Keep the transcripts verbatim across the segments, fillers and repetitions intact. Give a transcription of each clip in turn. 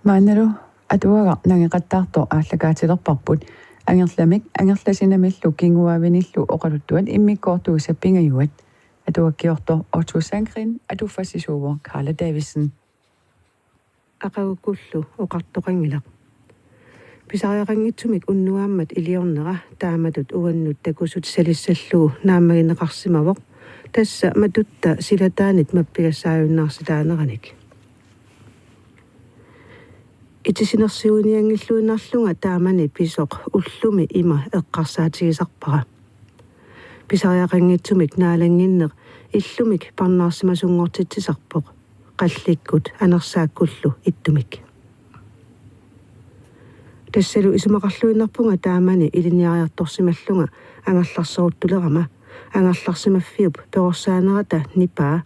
Maannalu atuagaq nangeqattaartoq aallakaatilerparput. Angerlamik angerlasinamillu kinguaavinillu oqaluttuat immikkoortuisa pingajuat. Atuakkiortoq Otto Sandgreen, atuffassisuuvoq Karla Davidsen. Aqagukkullu oqartoqanngilaq. Pisariaqanngitsumik unnuaammat iliornera taamatut uannut takussutissalissalluni naammagineqarsimavoq, tassa matutta silataanit mappigassaajunnaarsinnaanerannik. Itisinersiuinianngilluinnarlunga taamani pisoq ullumi ima eqqarsaatigisarpara. Pisariaqanngitsumik naalannginneq illumik parnaarsimasunngortitsisarpoq, qallikkut anersaakkullu ittumik. Tassalu isumaqarluinnarpunga taamani ilinniariartorsimallunga angerlarseruttulerama, angerlarsimaffiup perorsaanerata nipaa,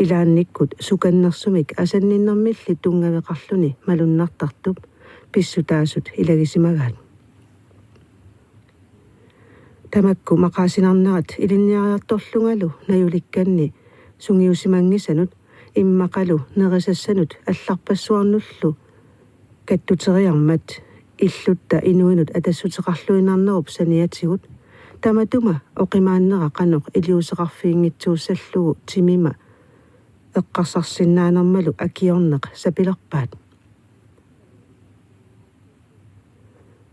ilaannikkut sukannersumik asanninnermilli tunngaveqarluni malunnartartup pissutaasut ilagisimagaat. Tamakku maqaasinarnerat ilinniariartorlungalu najulikkanni sungiusimanngisanut immaqalu nerisassanut allarpassuarnullu kattuteriarmat illutta inuinut atassuteqarluinnarnerup saniatigut tamatuma oqimaannera qanoq iliuuseqarfiginngitsuussallugu timima eqqarsarsinnaanermalu akiorneq sapilerpaat.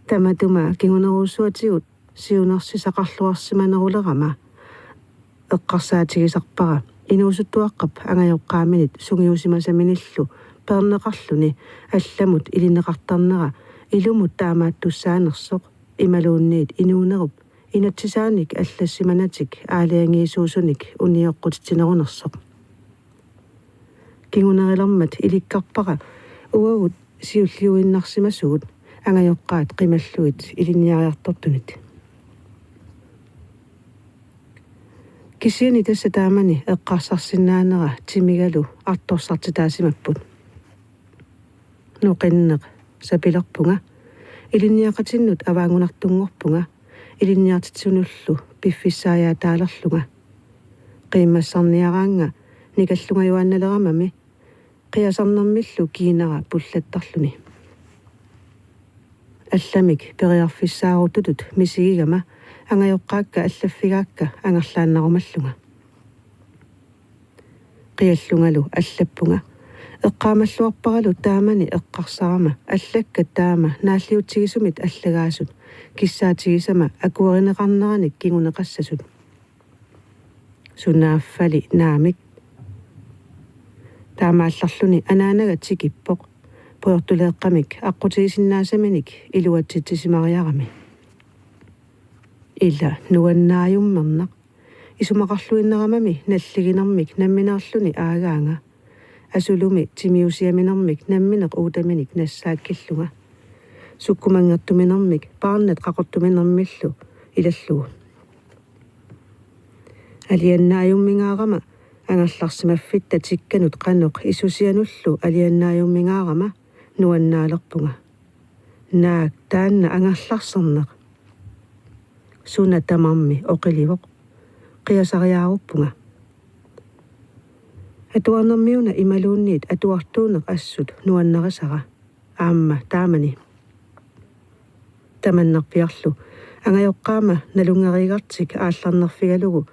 Tamatuma kingunerussuatigut siunersisaqarluarsimanerulerama eqqarsaatigisarpara inuusuttuaqqap angajoqqaaminit sungiusimasaminillu peerneqarluni allamut ilineqartarnera ilumut taamaattussaanersoq imaluunniit inuunerup inatsisaanik allassimanatik aalajangiisuusunik unioqqutitsinerunersoq. Kingunerilermat ilikkarpara uagut siulliuinnarsimasugut angajoqqaat qimallugit ilinniariartortunit. Kisianni tassa taamani eqqarsarsinnaanera timigalu artorsartitaasimapput. Noqinneq sapilerpunga, ilinniaqatinnut avaanngunartunngorpunga, ilinniartitsisunullu piffissaajaataalerlunga. Qiimmassarniaraannga nikallungajuaannaleramami, qiasarnermillu kiinara pullattarluni. Allamik periarfissaaruttutut misigigama angajoqqaakka allaffigaakka angerlaannarumallunga. Qiallungalu allappunga. Eqqaamalluarparalu taamani eqqarsarama allakkat taama naalliutsigisumit allagaasut kissaatigisama akuerineqarneranik kinguneqassasut. Sunaaffali naamik. Taamaallarluni anaanaga tikippoq. Pujortuleeqqamik aqqutigisinnaasaminik iluatsitsisimariarami. Ila nuannaajummerneq. Isumaqarluinnaramami nalliginermik nammineerluni aagaanga. Asulumi timiusiaminermik nammineq uutaminik nassaakkillunga. Sukkumanngertuminermik paarnat qaqortuminermillu ilallugu. Aliannaajummingaarama angerlarsimaffitta tikkanut qanoq issusianullu aliannaajummingaarama nuannaalerpunga. Naak taanna angerlarserneq. Suna tamarmi oqilivoq. Qiasariaaruppunga. Atuarnermiuna imaluunniit atuartuuneq assut nuannarisara. Aamma taamani. Tamannarpiarlu angajoqqaama nalunngeriigartik aallarnerfigalugu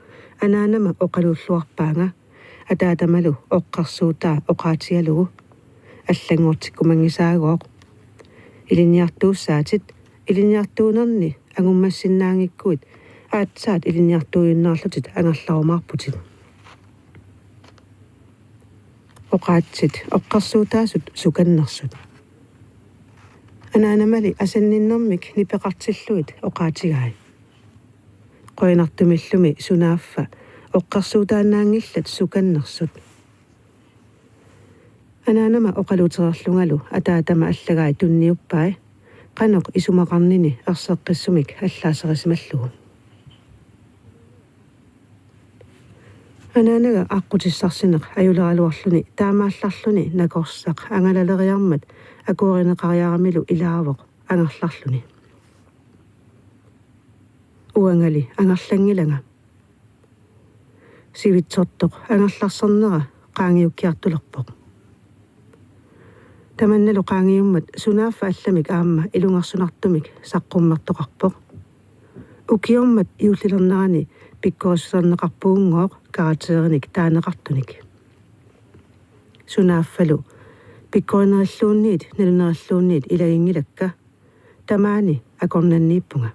anaanama oqalulluarpaanga, ataatamalu oqqarsuutaa oqaatigalugu. Allanngortikkumanngisaagooq. Ilinniartuussaatit, ilinniartuunerni angummassinnaanngikkuit aatsaat ilinniartuujunnaarlutit angerlarumaarputit. Oqaatsit oqqarsuutaasut sukannersut. Anaanamali asanninnermik nipeqartillugit oqaatigai. Qujanartumillumi sunaaffa oqqarsuutaannaanngillat sukannersut. Anaanama oqaluutereerlungalu ataatama allagai tunniuppai, qanoq isumaqarnini erseqqissumik allaaserisimallugu. Anaanaga aqqutissarsineq ajuleraluarluni taamaallarluni nakorsaq angalaleriarmat akuerineqariaramilu ilaavoq angerlarluni. Uangali angerlanngilanga. Sivitsortoq angerlarsernera qaangiukkiartulerpoq. Tamannalu qaangiummat sunaaffa allamik aamma ilungersunartumik saqqummertoqarpoq. Ukiummat juullilernerani pikkorissuserneqarpugunngooq karakterinik taaneqartunik. Sunaaffalu pikkorinerilluunniit nalunerilluunniit ilaginngilakka. Tamaani akornanniippunga.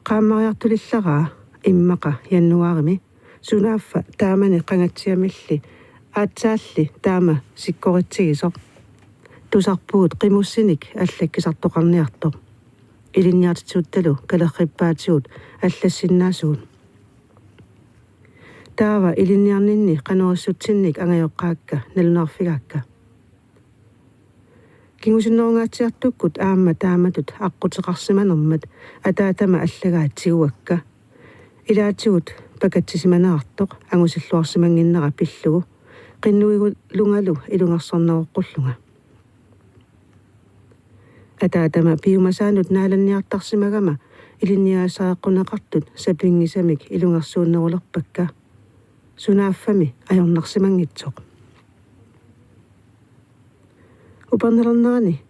Qaammariartulillaraa immaqa januaarimi sunaaffa taamani qangatsiamilli aatsaalli taama sikkoritsigisoq. Tusarpugut qimussinik allakkisartoqarniartoq. Ilinniartitsisuttalu kalerrippaatigut allassinnaasugut. Taava ilinniarninni qanorissutsinnik angajoqqaakka nalunaarfigaakka. Kingusinnerungaatsiartukkut aamma taamatut aqquteqarsimanermat ataatama allagaat tiguakka. Ilaatigut pakatsisimanerartoq angusilluarsimannginnera pillugu qinnuigulungalu ilungersorneroqqullunga. Ataatama piumasaanut naalanniartarsimagama ilinniagassaqquneqartut sapinngisamik ilungersuunnerulerpakka. Sunaaffami ajornarsimanngitsoq. Upernalernerani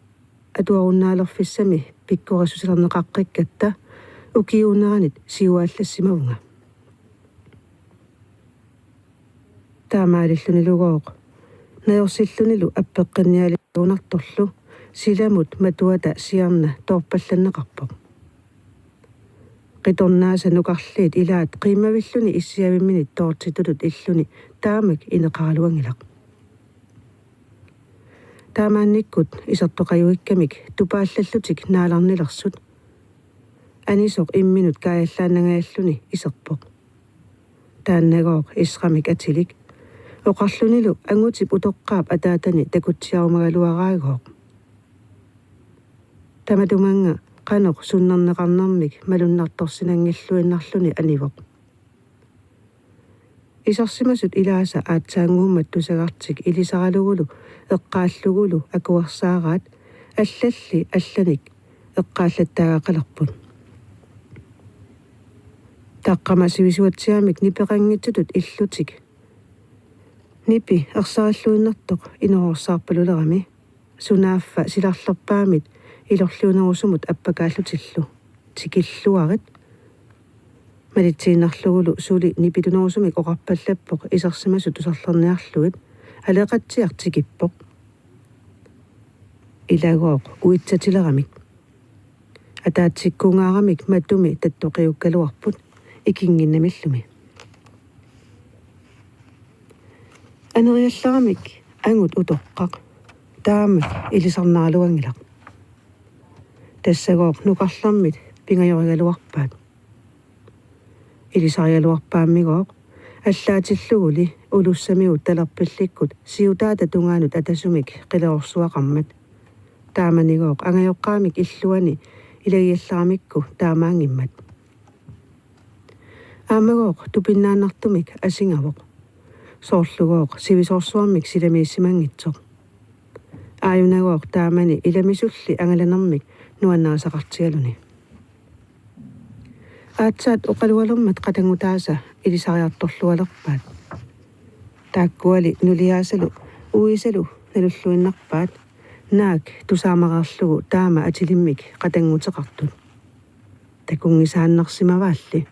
atuarunnaalerfissami pikkorissusilerneqaqqikkatta ukiuuneranit siuaassimavunga. Taamaalillunilugooq najorsillunilu appeqqinnialigunartorlu silamut matuata siarna toorpallanneqarpoq. Qitornaasa nukarliit ilaat qiimmavilluni issiavimminit toortitutut illuni taamak ineqaraluanngilaq. Taamaannikkut isertoqajuikkamik tupaallallutik naalarnilersut. Anisoq imminut kaajallaannangajalluni iserpoq. Taannagooq isramik atilik. Oqarlunilu angutip utoqqaap ataatani takutsiarumagaluaraagooq. Tamatumannga qanoq sunnerneqarnermik malunnartorsinanngilluinnarluni anivoq. Isersimasut ilaasa aatsaannguummat tusagartik ilisaralugulu eqqaallugulu akuersaaraat allalli allanik eqqaallattaagaqalerput. Taqqama sivisuatsiamik nipeqanngitsutut illutik. Nipi ersarilluinnartoq inuorsaarpalulerami. Sunaaffa silarlerpaamit ilorliunerusumut appakaallutillu. Tikilluarit. Malitsiinnarlugulu suli nipitunerusumik oqarpallappoq isersimasut tusarlerniarlugit aleqatsiaq tikippoq. Ilagooq uitsatileramik. Ataatsikkuungaaramik matumi tattoqiukkaluarput ikinnginnamillumi. Aneriallaramik angut utoqqaq taama ilisarnaraluanngilaq. Tassagooq nukarlermit pingajorigaluarpaat. Ilisarigaluarpaammigooq allaatilluguli ulussamigut talerpillikkut siutaata tungaanut atasumik qilerorsuaqarmat. Taamanigooq angajoqqaamik illuani ilagiallaramikku taamaanngimmat. Aammagooq tupinnaannartumik asingavoq. Soorlugooq sivisoorsuarmik silamiissimanngitsoq. Aajunagooq taamani ilamisulli angalanermik nuannarisaqartigaluni. Aatsaat oqalualermat qatanngutaasa ilisariartorlualerpaat. Taakkuali nuliaasalu uisalu nalulluinnarpaat naak tusaamareerlugu taama atilimmik qatannguteqartut. Takunngisaannarsimavaalli.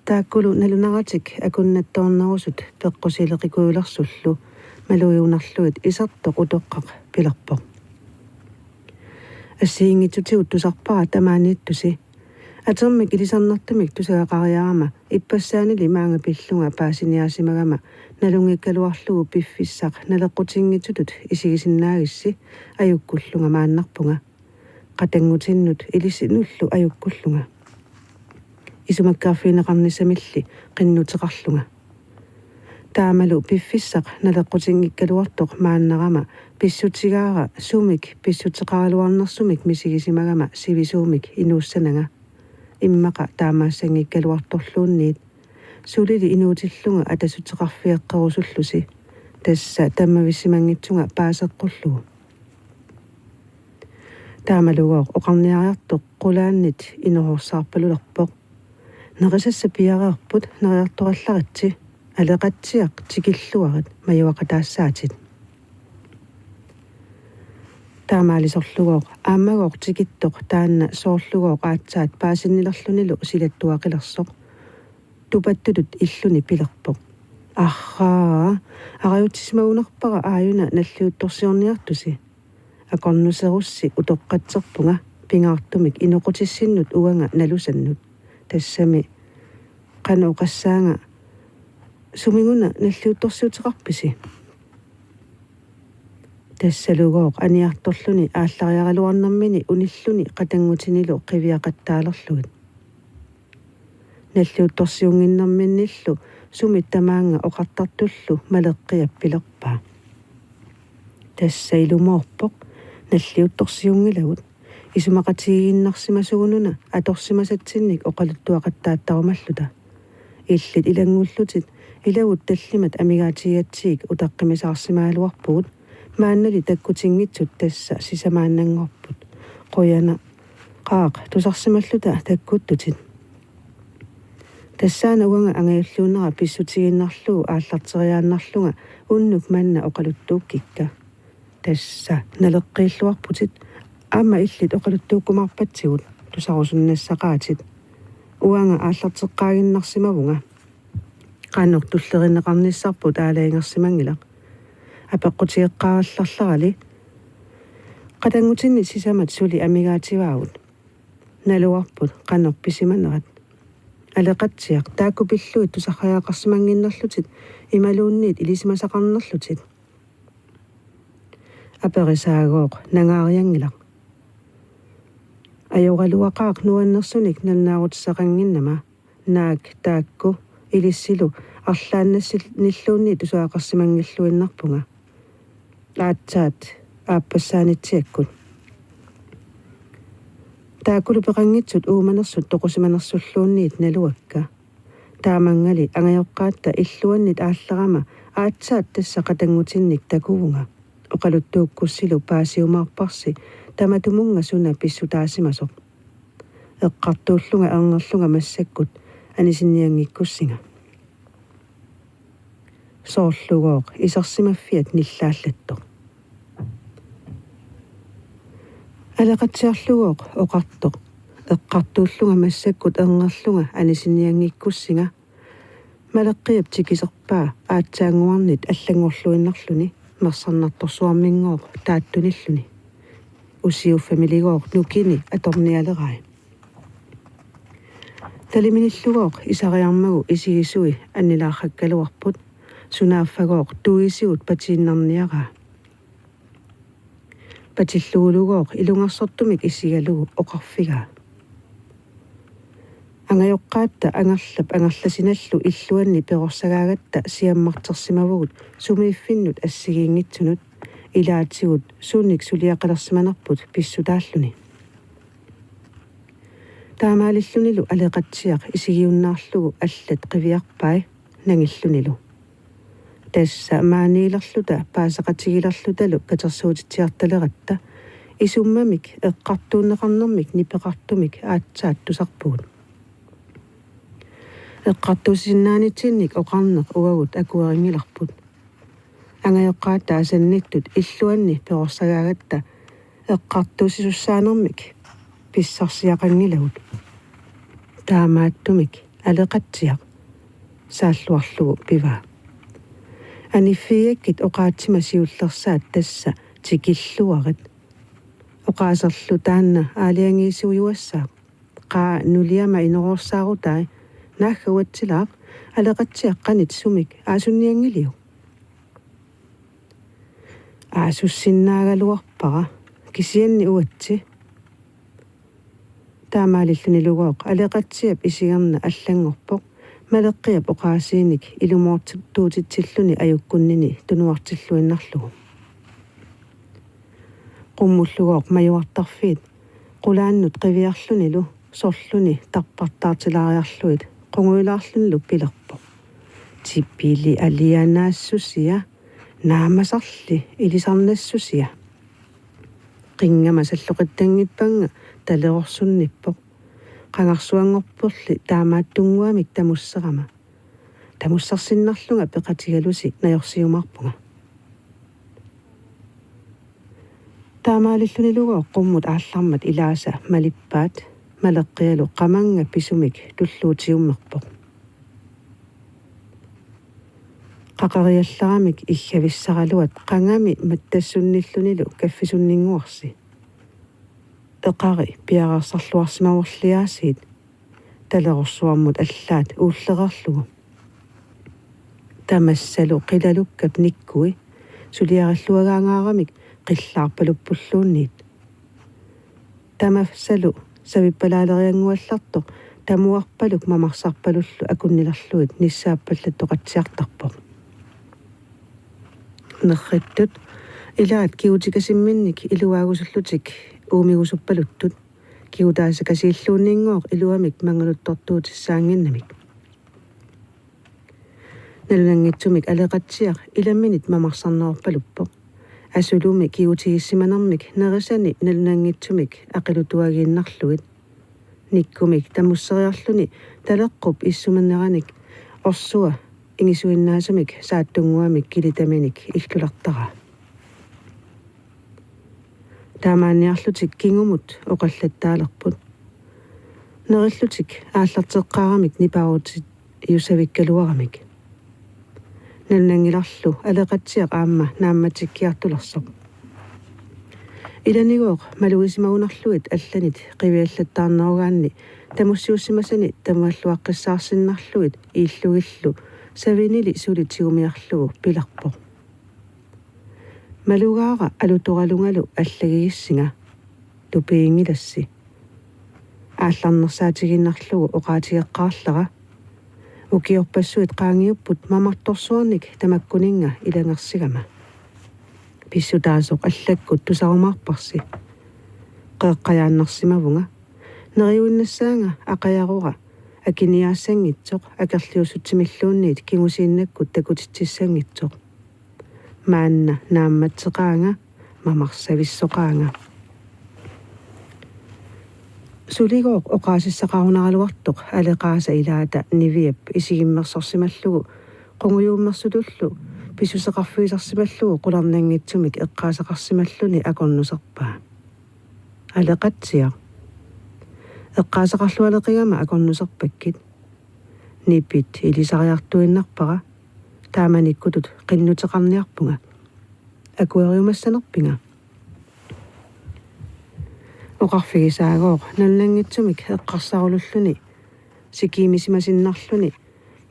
Taakkulu nalunaratik akunnattoornerusut peqqusileqikuulersullu malugigunarlugit isertoq utoqqaq pilerpoq: Assigiinngitsutigut tusarpara tamaaniittusi. Atermik ilisarnartumik tusagaqariarama ippassaanili maanga pillunga paasiniaasimagama nalunngikkaluarlugu piffissaq naleqqutinngitsutut isigisinnaagissi ajukkullugu maannarpunga. Qatanngutinnut ilissinnullu ajukkullunga. Isumakkeerfigineqarnissamilli qinnuteqarlunga. Taamalu piffissaq naleqqutinngikkaluartoq maannarama pissutigaara sumik pissuteqaraluarnersumik misigisimagama sivisuumik inuussananga. Immaqa taamaassanngikkaluartorluunniit sulili inuutillunga atassuteqarfigeqqerusullusi. Tassa tammavissimanngitsunga paaseqqullugu. Taamalugooq oqarniariartoq qulaannit inuorsaarpalulerpoq: Nerisassapiareerput neriartorallaritsi. Naleqatsiaq tikilluarit majuaqataassaatit. Taamaalisorlugooq aammagooq tikittoq taanna soorlugooq aatsaat paasinnilerlunilu silattuaqilersoq. Tupattutut illuni pilerpoq: Arraa, arajutsisimagunarpara aajuna nalliuttorsiorniartusi. Akornuserussi utoqqatserpunga pingaartumik inoqutissinnut uanga nalusannut. Tassami qanoq oqassaanga: Sumiguna nalliuttorsiuteqarpisi? Tassalugooq aniartorluni aallariaraluarnermini unilluni qatanngutinilu qiviaqattaalerlugit. Nalliuttorsiunnginnerminnillu sumit tamaanga oqartartullu Maleqqiap pilerpaa: Tassa ilumoorpoq, nalliuttorsiunngilagut. Isumaqatigiinnarsimasugununa atorsimasatsinnik oqaluttuaqattaattarumalluta. Illit ilanngullutit ilagut tallimat amigaatigigatsigik utaqqimasaarsimagaluarpugut. Maannali takkutinngitsut tassa sisamaannanngorput. Qujanaq, qaaq, tusarsimalluta takkuttutit. Tassaana uanga angajulliunera pissutigiinnarlugu aallarteriaannarlunga unnuk manna oqaluttuukkikka. Tassa naleqqiilluarputit, aamma illit oqaluttuukkumaarpatsigut, tusarusunnassaqaatit. Uanga aallarteqqaaginnarsimavunga. Qanoq tullerineqarnissarput aalajangersimanngilaq. Apeqqutigeqqaarallarlarali: Qatanngutinni sisamat suli amigaativaagut? Naluarput qanoq pisimanerat. Aleqatsiaq, taakku pillugit tusarriaqarsimannginnerlutit imaluunniit ilisimasaqarnerlutit? Aperisaagooq nangaarianngilaq. Ajoraluaqaaq nuannersunik nalunaarutissaqannginnama, naak taakku ilissilu arlaannassinnilluunniit tusagaqarsimanngilluinnarpunga. Aatsaat aappassaanitsiakkut. Taakkulu peqanngitsut uumanersut toqusimanersulluunniit naluakka. Taamanngali angajoqqaatta illuannit aallarama aatsaat tassa qatanngutinnik takuvunga. Oqaluttuukkussilu paasiumaarparsi tamatumunnga suna pissutaasimasoq. Eqqartuullunga erngerlunga massakkut anisinnianngikkussinga. Soorlugooq isersimaffiat nillaallattoq. Aleqatsiarlugooq oqartoq: Eqqartuullunga massakkut erngerlunga anisinnianngikkussinga. Maleqqiap tikiserpaa aatsaannguarnit allanngorluinnarluni mersernartorsuarminngooq taattunilluni. Usiuffa miligooq nukini atornialerai. Taliminillugooq isariarmagu isigisui annilaarrakkaluarput, sunaaffagooq tuisigut patiinnarniaraa. Patillugulugooq ilungersortumik isigalugu oqarfigaa: Angajoqqaatta Angerlap Angerlasinallu illuanni perorsagaagatta siammartersimavugut sumiiffinnut assigiinngitsunut, ilaatigut suunik suliaqalersimanerput pissutaalluni. Taamaalillunilu Aleqatsiaq isigiunnaarlugu allat qiviarpai nangillunilu. Tassa maaniilerluta paaseqatigilerlutalu katersuutitsiartaleratta isummamik eqqartuunneqarnermik nipeqartumik aatsaat tusarpugut. Eqqartuussisinnaanitsinnik oqarneq uagut akuerinngilarput. Angajoqqaatta asannittut illuanni perorsagaagatta eqqartuussisussaanermik pissarsiaqanngilagut. Taamaattumik Aleqatsiaq saalluarlugu pivaa: Aniffigigakkit oqaatsima siullersaat tassa tikilluarit. Oqaaserlu taanna aalajangiisuujuassaaq. Qaa, nuliama inoorsaarutaat, naagga uatsilaaq, Aleqatsiaq qanoq sumik aasunnianngiliuk? Aasussinnaagaluarpara, kisianni uatsi. Taamaalillunilugooq Aleqatsiap isigerneq allanngorpoq, Maleqqiap oqaasiinik ilumoortuutitsilluni ajukkunnini tunuartilluinnarlugu. Qummullugooq majuartarfiit qulaannut qiviarlunilu sorluni tarpartaartilaariarlugit qungujulaarlunilu pilerpoq: Tipili alianaassusia, naamasarli ilisarnassusia. Qingama salloqittanngippanga talerorsunnippoq, qangarsuanngorporli taamaattunnguamik tamusserama. tamussarsinnarlunga peqatigalusi najorsiumaarpunga. Taamaalillunilugooq qummut aallarmat ilaasa malippaat, maleqqialu qamannga pisumik tulluutiummerpoq. Qaqeriallaramik iggavissaraluat qangami mattassunnillunilu kaffisunninnguarsi. Eqari piareersarluarsimavorliaasiit, talerorsuarmut allaat uullereerlugu. Tamassalu qilalukkap nikkui suliarilluagaangaaramik qillaarpaluppulluunniit. Tamassalu savippalaaleriannguallartoq tamuarpaluk mamarsarpalullu akunnilerlugit nissaappallattoqatsiartarpoq. Nerrittut ilaat kigutikasimminnik iluaagusullutik uumigusuppaluttut, kigutaasakasiilluunninngooq iluamik mangaluttortuutissaannginnamik. Nalunanngitsumik Aleqatsiaq ilaminit mamarsarnerorpaluppoq. Asulumi kigutigissimanermik nerisani nalunanngitsumik aqilutuagiinnarlugit. Nikkumik tamusseriarluni taleqqup issumaneranik orsua ingisuinnaasumik saattunnguamik kilitaminik illulartaraa. Taamaanniarlutik kingumut oqallattaalerput. Nerillutik aallarteqqaaramik nipaarutiussavikkaluaramik. Nalunanngilarlu Aleqatsiaq aamma naammatsikkiartulersoq. Ilanigooq malugisimagunarlugit allanit qiviallattaarnerugaanni tamussiussimasani tamalluaqqissaarsinnarlugit iillugillu savinili suli tigumiarlugu pilerpoq: Malugaara alutoralungalu allagigissinga, tupiginngilassi. Aallarnersaatigiinnarlugu oqaatigeqqaarlara. Ukiorpassuit qaangiupput mamartorsuarnik tamakkuninnga ilanngersigama. Pissutaasoq allakkut tusarumaarparsi. Qeeqqajaannarsimavunga. Neriuinnassaanga aqajarora akiniaassanngitsoq akerliussutsimilluunniit kingusiinnakkut takutitsissanngitsoq. Maanna naammatseqaanga, mamarsavissoqaanga. Suligooq oqaasissaqarunaraluartoq Aleqaasa ilaata Niviap isigimmersorsimallugu qungujuummersutullu pissuseqarfigisarsimallugu qularnanngitsumik eqqaasaqarsimalluni akornuserpaa: Aleqatsiaq, eqqaasaqarlualeqigama akornuserpakkit. Nipit ilisariartuinnarpara, taamanikkutut qinnuteqarniarpunga. Akueriumassanerpinga? Oqarfigisaagooq nalunanngitsumik eqqarsarululluni sikiimisimasinnarluni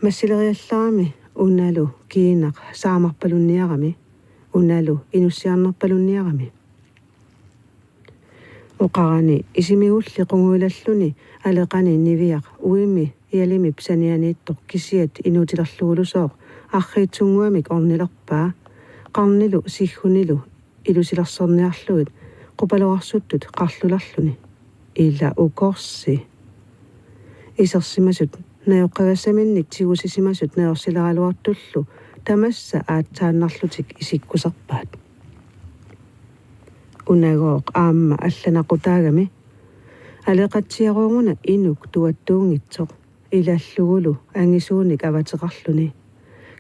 massileriallarami unalu kiinaq saamarpalunniarami, unalu inussiarnerpalunniarami. Oqarani isimigulli qunguilalluni Aleqani Niviaq uimi Ialimip sanianiittoq kisiat inuutilerlugulusooq arriitsunnguamik ornilerpaa, qarnilu siggunilu ilusilersorniarlugit qupaloqarsuttut qarlulerluni. Ila ukorsi. Isersimasut najoqqagassaminnik tigusisimasut najorsileraluartullu tamassa aatsaannarlutik isikkuserpaat. Unagooq aamma allanaqutaagami Aleqatsiaruuguna inuk tuattuunngitsoq, ilallugulu angisuunik avateqarluni.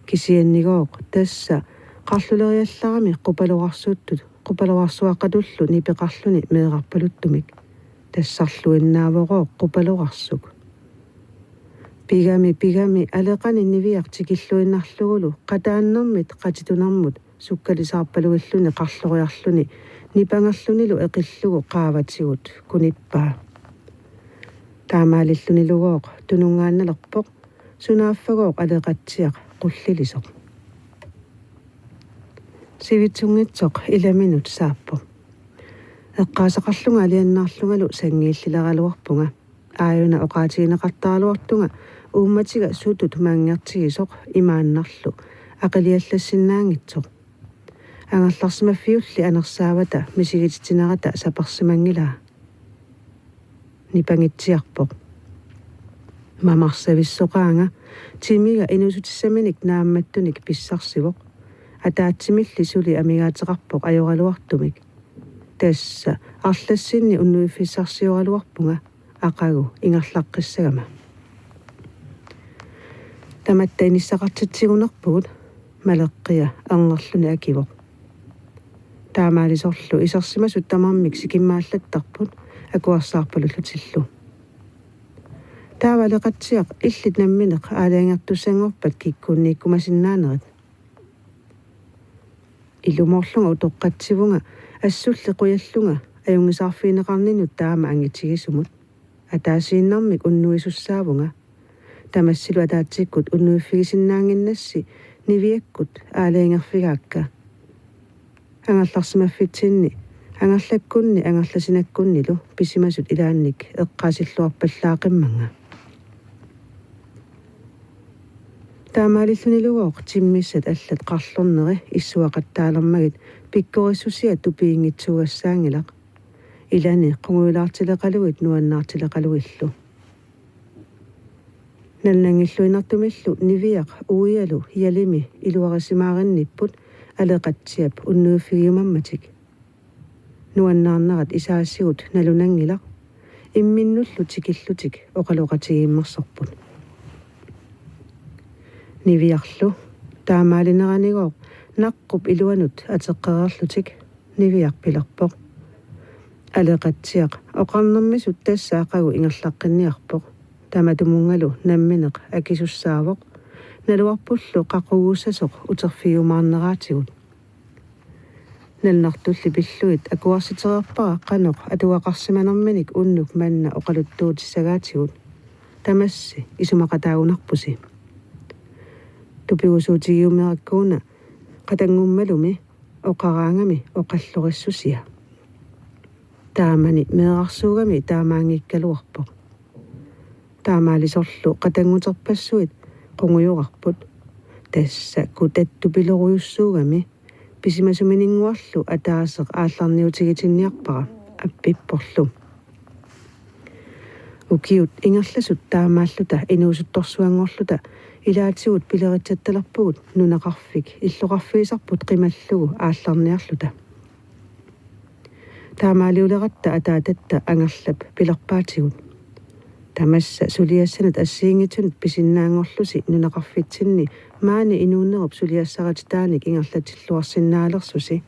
Kisiannigooq tassa qarluleriallarami qupaloqarsuttut, qupaloqarsuaqqatullu nipeqarluni meerarpaluttumik. Tassarluinnaavorooq qupaloqarsuk. Pigami, pigami Aleqani Niviaq tikilluinnarlugulu qataannermit qatitunermut sukkalisaarpaluilluni qarloriarluni nipangerlunilu eqillugu qaavatigut kunippaa. Taamaalillunilugooq tununngaannalerpoq, sunaaffagooq Aleqatsiaq qullilisoq. Sivitsunngitsoq ilaminut saappoq. Eqqaasaqarlunga aliannaarlungalu sanngiillileraluarpunga. Aajuna oqaatigineqartaraluartunga uummatiga sutut manngertigisoq imaannarlu aqiliallassinnaanngitsoq. Angerlarsimaffiulli anersaavata misigititsinerata sapersimanngilaa. Nipangitsiarpoq. Mamarsavissoqaanga, timiga inuussutissaminik naammattunik pissarsivoq. Ataatsimilli suli amigaateqarpoq ajoraluartumik. Tassa arlassinni unnuiffissarsioraluarpunga aqagu ingerlaqqissagama. Tamatta inissaqartitsigunarpugut, Maleqqia angerluni akivoq. Taamaalisorlu isersimasut tamarmik sikimmaallattarput akuersaarpalullutillu. Taava Aleqatsiaq illit nammineq aalajangertussanngorpat kikkunniikkumasinnaanerit. Ilumoorlunga utoqqatsivunga assulli qujallunga ajunngisaarfigineqarninnut taama angitigisumut. Ataasiinnarmik unnuisussaavunga. Tamassilu ataatsikkut unnuiffigisinnaannginnassi Niviakkut aalajangerfigaakka. Angerlarsimaffitsinni, angerlakkunni angerlasinakkunnilu pisimasut ilaannik eqqaasilluarpallaaqimmanga. Taamaalillunilugooq timmissat allat qarlorneri issuaqattaalermagit pikkorissusia tupiginngitsuugassaanngilaq. Ilani qungujulaartileqalugit nuannaartileqalugillu. Nalunanngilluinnartumillu Niviaq uialu Jalimi iluarisimaarinnipput Aleqatsiap unnuiffigiumammatik. Nuannaarnerat isaasigut nalunanngilaq, imminnullu tikillutik oqaloqatigiimmersorput. Niviarlu taamaalineranigooq naqqup iluanut ateqqereerlutik Niviaq pilerpoq: Aleqatsiaq, oqarnermisut tassa aqagu ingerlaqqinniarpoq. Tamatumunngalu nammineq akisussaavoq. Naluarpullu qaqugussasoq uterfigiumaarneraatigut. Nalunartulli pillugit akuersitereerpara qanoq atugaqarsimanerminik unnuk manna oqaluttuutissagaatigut. Tamassi isumaqataagunarpusi. Tupigusuutigiumerakkuuna qatanngummalumi oqaraangami oqallorissusia. Taamani meerarsuugami taamaanngikkaluarpoq. Taamaalisorlu qatannguterpassuit qungujorarput. Tassa kutattupilorujussuugami, pisimasumininnguarlu ataaseq aallarniutigitinniarpara appipporlu. Ukiut ingerlasut taamaalluta inuusuttorsuanngorluta ilaatigut pileritsattalerpugut nunaqarfik illoqarfigisarput qimallugu aallarniarluta. Taamaaliuleratta ataatatta Angerlap pilerpaatigut: Tamassa suliassanut assigiinngitsunut pisinnaanngorlusi nunaqarfitsinni maani inuunerup suliassarititaanik ingerlatilluarsinnaalersusi.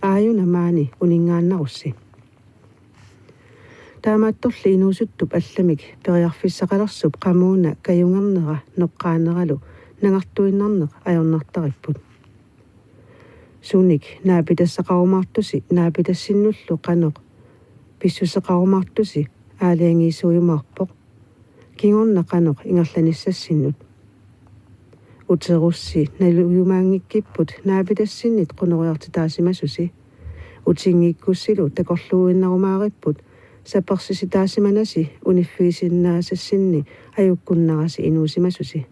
Aajuna maani uninngaannarussi. Taamaattorli inuusuttup allamik periarfissaqalersup qamuuna kajungernera noqqaaneralu nangartuinnarneq ajornartaripput. Sunik naapitassaqarumaartusi naapitassinnullu qanoq pissuseqarumaartusi aalajangiisuujumaarpoq, kingorna qanoq ingerlanissassinnut. Uterussi nalujumaanngikkipput naapitassinnit qunoriartitaasimasusi. Utinngikkussilu takorluuinnarumaaripput sapersisitaasimanasi uniffigisinnaasassinni ajukkunnarasi inuusimasusi.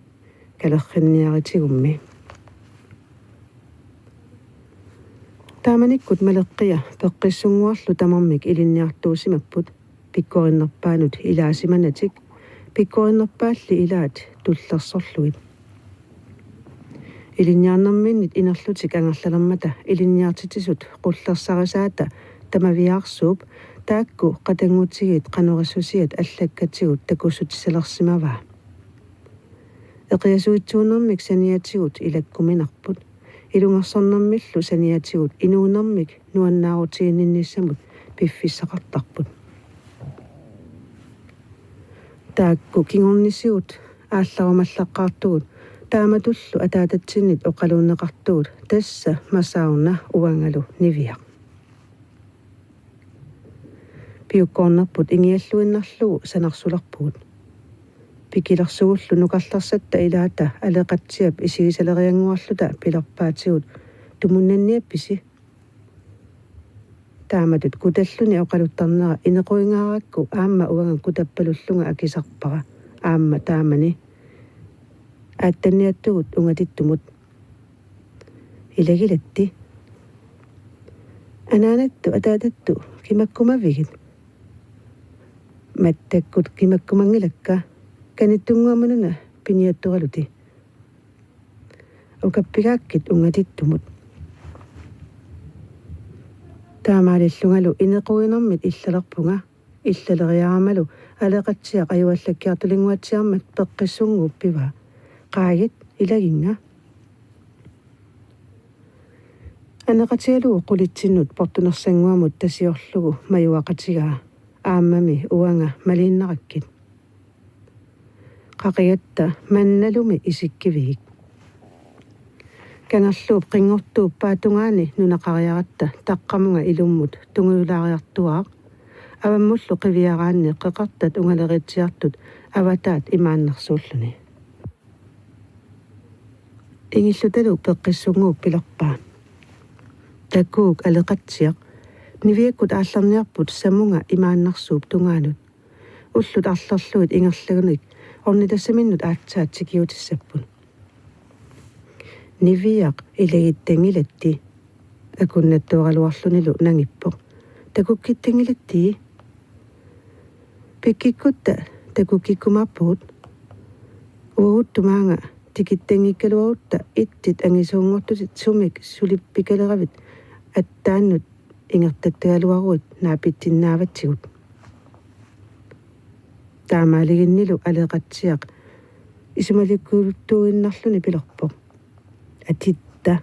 Kalerrinniaritigummi. Taamanikkut Maleqqia Peqqissunnguarlu tamarmik ilinniartuusimapput, pikkorinnerpaanut ilaasimanatik, pikkorinnerpaalli ilaat tullersorlugit. Ilinniarnerminnit inerlutik angerlalermata ilinniartitsisut qullersarisaata tamaviaarsuup taakku qatanngutigiit qanorissusiat allakkatigut takussutissalersimavaa. Eqiasuitsuunermik saniatigut ilakkuminarput, ilungersornermillu saniatigut inuunermik nuannaarutiginninnissamut piffissaqartarput. Taakku kingornisigut aallarumallaqqaartugut, taamatullu ataatatsinnit oqaluunneqartugut, tassa Masauna uangalu Niviaq. Piukkoornerput ingialluinnarlugu sanarsulerpugut. Pikilersugullu nukarlersatta ilaata Aleqatsiap isigisaleriannguarluta pilerpaatigut: Tumunnanniappisi? Taamatut kutalluni oqaluttarnera inequgingaarakku aamma uanga kutappalullunga akisarpara, aamma taamani: Aattanniattugut ungatittumut. Ilagilatti. Anaanattu ataatattu kimakkumavigit? Mattakkut kimakkumanngilakka, kanittunnguammanuna piniattoraluti. Ukappigaakkit ungatittumut. Taamaalillungalu inequginermit illalerpunga, illaleriaramalu Aleqatsiaq ajuallakkiartulinnguatsiarmat Peqqissunnguup pivaa. Qaagit, ilaginnga. Aneqatigalugu qulitsinnut portunersannguamut tasiorlugu majuaqatigaa aammami uanga maliinnarakkit. Qaqigatta mannalumi isikkivigik. Kangerluup qinngortuup paatungaani nunaqariaratta taqqamunga ilummut tungujulaariartuaaq, avammullu qiviaraanni qeqertat ungaleriitsiartut avataat imaannersuulluni. Ingillutalu Peqqissunnguup pilerpaa: Takuuk, Aleqatsiaq, Niviakkut aallarniarput samunga imaannersuup tungaanut. Ullut arlerlugit ingerlagunik ornitassaminnut aatsaat tikiutissapput. Niviaq, ilagittanngilatsi. Akunnattuaraluarlunilu nangippoq: Takukkittanngilatsi. Pikkikkutta takukkikkumaappugut. Uaguttut maanga tikittanngikkaluarutta ittit angisuunngortutit sumik sulippikaleravit attaannut ingertattagaluaruit naapitsinnaavatsigut. Taamaaliginnilu Aleqatsiaq isumalikkuuttuinnarluni pilerpoq: Atitta.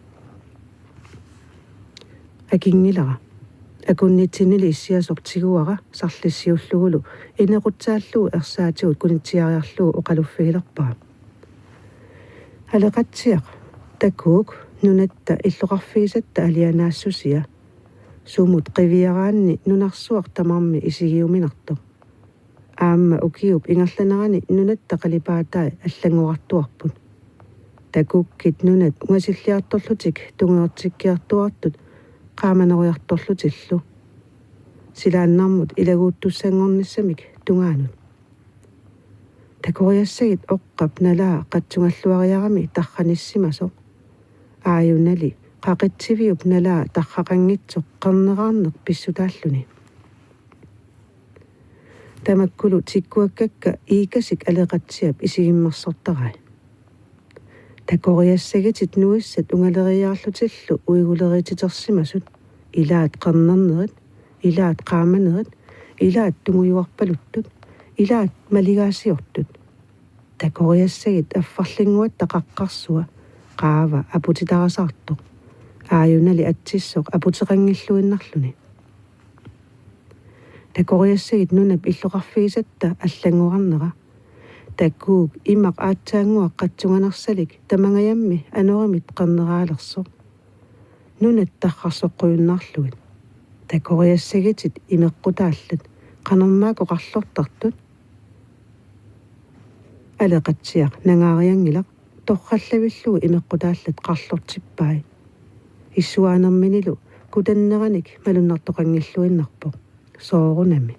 Akinngilara. Akunnitsinnili issiasoq tiguara sarlissiullugulu inequtsaallugu ersaatigut kunitsiariarlugu oqaluffigilerpara: Aleqatsiaq, takuuk, nunatta illoqarfigisatta alianaassusia. Sumut qiviaraanni nunarsuaq tamarmi isigiuminartoq. Aamma ukiup ingerlanerani nunatta qalipaatai allanngorartuarput. Takukkit nunat ungasilliartorlutik tungeertikkiartuartut qaamanerujortorlutillu. Silaannarmut ilaguuttussanngornissamik tungaanut. Takoriassagit oqqap nalaa qatsungalluariarami tarranissimasoq. Aajunali qaqitsiviup nalaa tarraqanngitsoq qerneraarneq pissutaalluni. Tamakkulu tikkuakkakka Iikasik Aleqatsiap isigimmersortarai. Takoriassagitit nuissat ungaleriiaarlutillu uiguleriititersimasut, ilaat qernernerit, ilaat qaamanerit, ilaat tungujuarpaluttut, ilaat maligaasiortut. Takoriassagit affarlinnguatta qaqqarsua, qaava aputitarasaartoq. Aajunali atsissoq aputeqanngilluinnarluni. Takoriassagit nunap illoqarfigisatta allanngorarnera. Takuuk, imaq aatsaannguaq qatsunganersalik tamangajammi anorimit qerneraalersoq. Nunat tarrarsoqqujunnaarlugit. Takoriassagitit imeqqutaallat, qanormaakku qarlortartut. Aleqatsiaq nangaarianngilaq, torrallavillugu imeqqutaallat qarlortippai. Issuaanerminilu kutanneranik malunnartoqanngilluinnarpoq. Soorunami.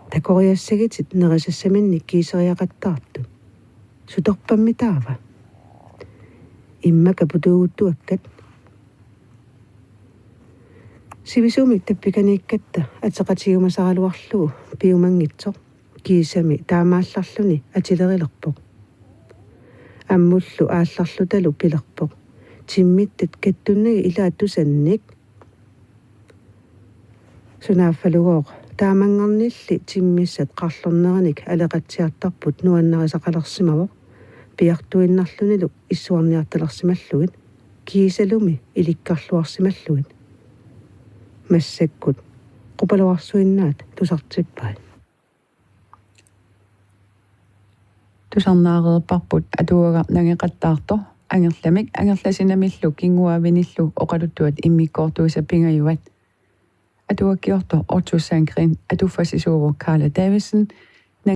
Takoriassagitit nerisassaminnik kiiseriaqattaartut. Sutorpammi taava? Immaqa putuuguttuakkat. Sivisuumik tappikaniikkatta ateqatigiumasaraluarlugu piumanngitsoq kiisami taamaallarluni atilerilerpoq. Ammullu aallarlutalu pilerpoq: Timmittat kattunnagit ilaat tusannik. Sunaaffalugooq taamanngarnilli timmissat qarlorneranik Aleqatsiartarput nuannarisaqalersimavoq, piartuinnarlunilu issuarniartalersimallugit, kiisalumi ilikkarluarsimallugit. Massakkut qupaloorsuinnaat tusartippai. Tusarnaareerparput atuagaq nangeqattaartoq Angerlamik Angerlasinamillu Kinguaavinillu oqaluttuat immikkoortuisa pingajuat. Atuakkiortoq Otto Sandgreen atuffassisuuvoq Karla Davidsen,